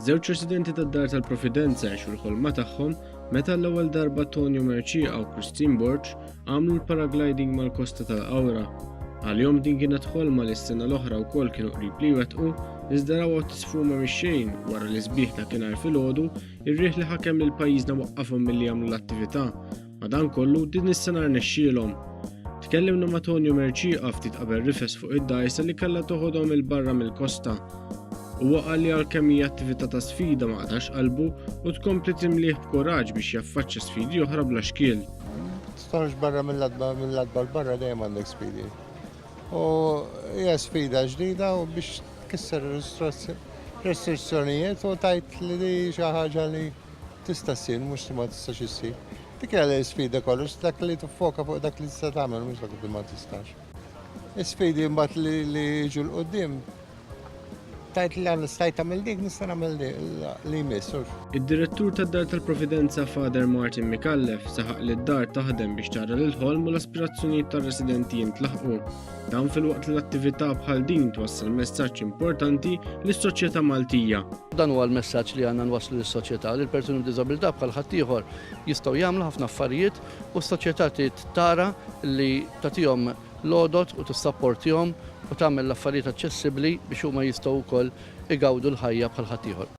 Żewġ residenti tad-Dar tal-Providenza għexu l-ħolma tagħhom meta l-ewwel darba Tonio Mercieca u Christine Borg għamlu l-paragliding mal-kosta tal-Qawra. Għalihom din kienet ħolma li s-sena l-oħra wkoll kienu qrib li jwettqu, iżda rawha tisfuma mix-xejn wara li sbieħ dakinhar filgħodu ir-riħ li ħakem lil pajjiżna waqqafhom milli jagħmlu l-attività. Madankollu, din is-sena rnexxielhom. Tkellimna ma' Tonio Mercieca ftit qabel rifes fuq id-dgħajsa li kellha toħodhom 'il barra mill-kosta. Huwa qal li għalkemm hija attività ta' sfida ma qatax qalbu u tkompli timlih b'kuraġġ biex jaffaċċja sfidi oħra bla xkiel. Toħroġ barra mill-adba, mill-adba 'l barra dejjem għandek sfidi. U hija sfida ġdida u biex tkisser restrizzjonijiet u tgħid li di xi ħaġa li tista' ssir mhux li ma tistax issir. Dik hija l-isfida kollox, dak li tiffoka fuq dak li tista' tagħmel mhux dak li ma tistax. Is-sfidi mbagħad li jiġu 'l quddiem tajt li għal stajt tagħmel dik nista' nagħmel li jmiss. Id-Direttur tad-Dar tal-Providenza Father Martin Micallef saħaq li d-dar taħdem biex tara li l-ħolm u l-aspirazzjonijiet tar-residenti jintlaħqu. Dan filwaqt li l-attività bħal din twassal messaġġ importanti lis-soċjetà Maltija. Dan huwa l-messaġġ li għandna nwasslu lis-soċjetà, li l-persuni b'diżabilità bħal ħaddieħor jistgħu jagħmlu ħafna affarijiet u s-soċjetà trid tara li tagħtihom l-għodod u tissapportihom u tagħmel l-affarijiet aċċessibbli biex huma jistgħu wkoll igawdu l-ħajja bħal ħaddieħor.